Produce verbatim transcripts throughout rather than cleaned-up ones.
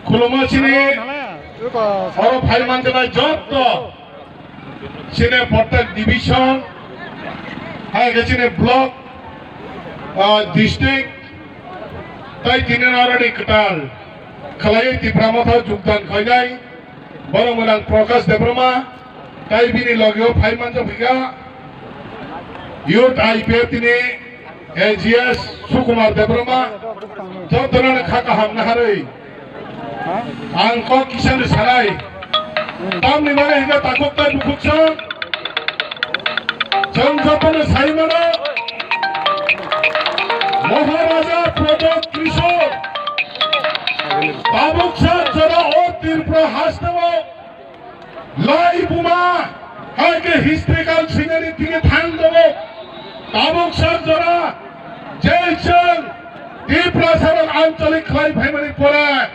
Khulumma chini oro phai manjanai jotto chini prottek division, hai khe chini block, ah, district, tai tini oro ni kwtal khlaiwi Tipra Motha jogdan khainai borok mwnang Prakash Debbarma, tai bini logeo phai manjak phaikha youth I P F tini A G S Sukumar Debbarma, jotono kha kaham naharwi ang kok kisani sanai. Tamni mane hingke takhuk tai bukhuk song. Chwng jotono sai mano, Maharaja Pradyot Kishore tabuk sa jora o Tripura hasteo Lai buma, hai khe historical scenery tini thang tongo. Tabuk sa jora, je chwng Tiprasa rok ancholik khlai phaimani pore,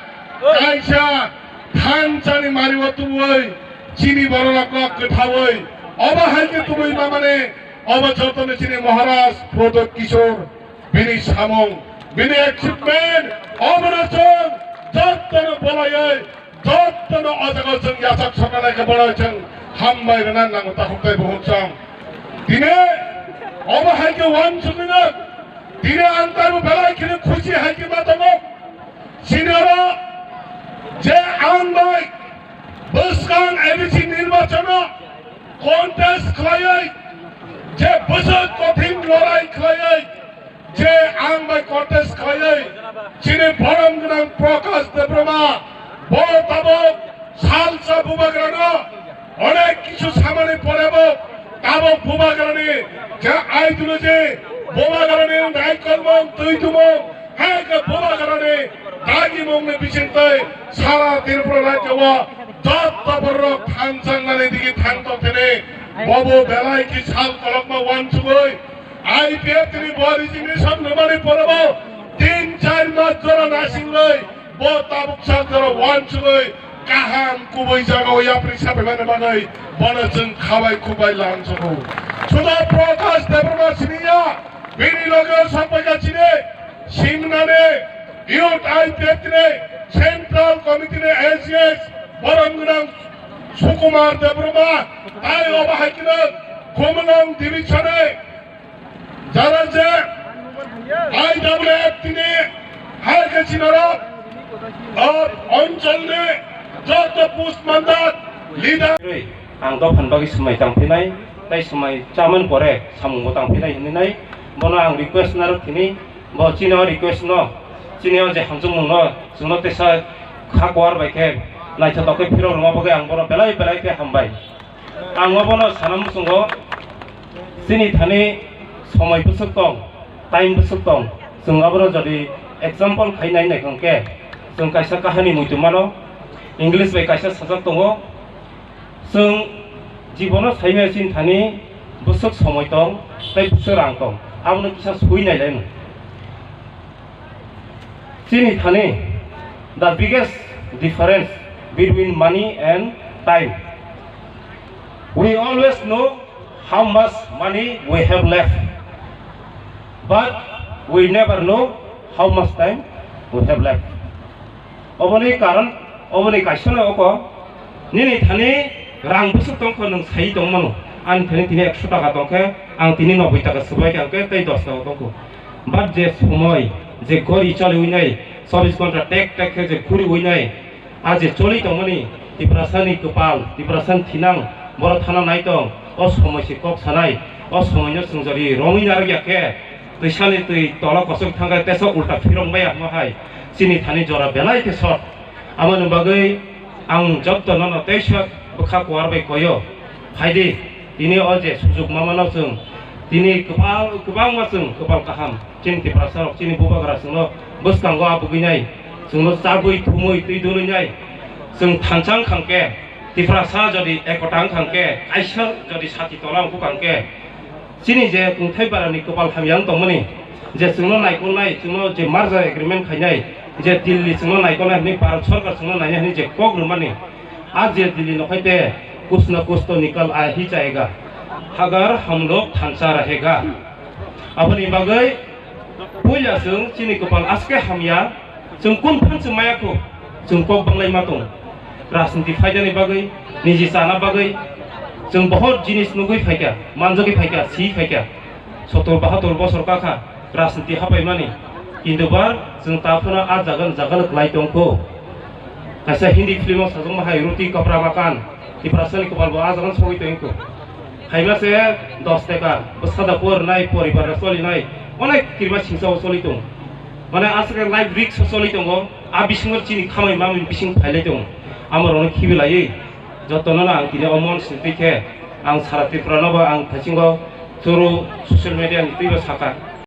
kaisa thansani mario tubui, chini borok rok kwthaui, obo hai khe tubui mamani, obo jotono chini Maharaj Pradyot Kishore, bini samung, bini achievement, obono chwng jotono bolaiwi, jotono o jaga chwng yachak soknai khe bono chwng hambai rwna nango takhuk tai bukhuk chwng. Tini obo hai khe uansukmino, tini ang taibo belai kheno khusi hai khe ma tongo. Chini oro je ang bai bwskang A D C nirbachono contest khlaiwi, je bwswk kothin lorai khlaiwi, je ang bai contest khlaiwi chini borom gwnang Prakash Debbarma, bo tabuk salsa bubagrano onek kisu samani porebo tabuk bubagrani je ideology, bubagrani naikolmung, twi tumung, hai khe bubagrani dagimungni bisingtwi sara Tripura rajyo o jotto borok thangchangnani digi thang tongthani bobo belai khe sal kolokma uansugwi I P F ni bo resignation rwmani porebo tin char mas jora nasinglwi bo tabuk sa jora uansugwi kaham kubui jagao yapri sapaimani bagwi bono chwng khabai khukbai langsugo. Sudo Prakash Debbarma siniya bini loge sokpaikha chini singnani youth I P F ni central committee ni A G S borom gwnang Sukumar Debbarma tai obo hai kheno Khumulwng division ni jara je I W F tini hai khe chinaro o oncholni joto post mandat leader. Ang dophan bagwi swmai tangphinai, tai swmai chamani pore samungo tangphinai hinwi nai. Bono ang request narwk thini, bo chini o request no, chini o je hamjakmung no, chwngno teisa kha kuar bai khe naithotok khe phirok rwma bagwi ang bono belai belai khe hambai. Ang obono sana muchungo, chini thani somoi bwswk tong, time bwswk tong, chwng abono jodi example khai nai nai hwnkhe, chwng kaisa kahani muitu mano, English bai kaisa sajak tongo, chwng jibono saimaya chini thani bwswk somoi tong, tei bwswk rang tong, abono kisa sui nai lai no. Chini thani, the biggest difference between money and time. We always know how much money we have left, but we never know how much time we have left. Oboni karon, oboni kaisano oko, nini thani rang bwswk tongkho nwng sai tongmano, ani thani tini ekso taka tongkhe, ang tini noboi taka swbai kha hwnkhe tei dos taka tongkho. But je somoi, je gori choliwi nai, chobbish ghonta tek tek khe je ghuriwi nai, a je choli tongmani Tiprasani kwpal, Tiprasani thinang, borok thana nai tong, o somoi se kok sanai, o somoino chwng jodi romwi narwk ya khe, twisani twi tola kochok thangkhe teisa ulta phirong maya hwnma hai, chini thani jora belai khe short. Aboni bagwi ang jotono no teisa bwkha kuar bai koyo, phaidi, tini o je sujuk mamano chwng, tini kwbang, kwbangma chwng kwpal kaham, chini Tiprasa rok, chini bubagra chwngno bwskango abugwinai, chwngno chabwi thumwi twi dulwinai, chwng thansa wngkha hwnkhe, Tiprasa jodi ekota wngkha hwnkhe, kaisa jodi sati tola wngkha hwnkhe, chini je kwthai barani kwpal hamya wng tongmani, je chwngno naikolnai, chwngno je merger agreement khainai, je Delhi chwngno naikolnai hwnwi Bharat Sarkar chwngno nainai hwnwi je kok rwmani, a je Delhi nokhaite kuch na kuch to nikal aaya hi jayega, agar hum log thansa rahega. Aboni bagwi puila chwng chini kwpal aske hamya, Chwng kun phan chwng maya kho, chwng kok banglai ma tong. Rajniti phaidani bagwi, niji chana bagwi, chwng bohor jinis nugwi phaikha, manjagwi phaikha, si phaikha. Sotor bahator bosor kakha, rajniti hapaimani. Kintu bar chwng ta phano a jaga ni jaga kwlai tong kho. Kaisa Hindi film o sajwkma hai Roti Kapra Makan, Tiprasani kopal bo a jaga sogwi tong kho. Haima se dos taka, bwsa da por nai, poribar rok choli nai, onek kirima singsa o choli tong. Mane aswk life risk o choli tongo, a bisingo chini khamai mamani bising phailai tongo. Amo rokno khibi laiwi, jotono no ang tini o mon sini twi khe, ang sara Tripura no bo ang thaisingo choro social media ni twi bo sakha.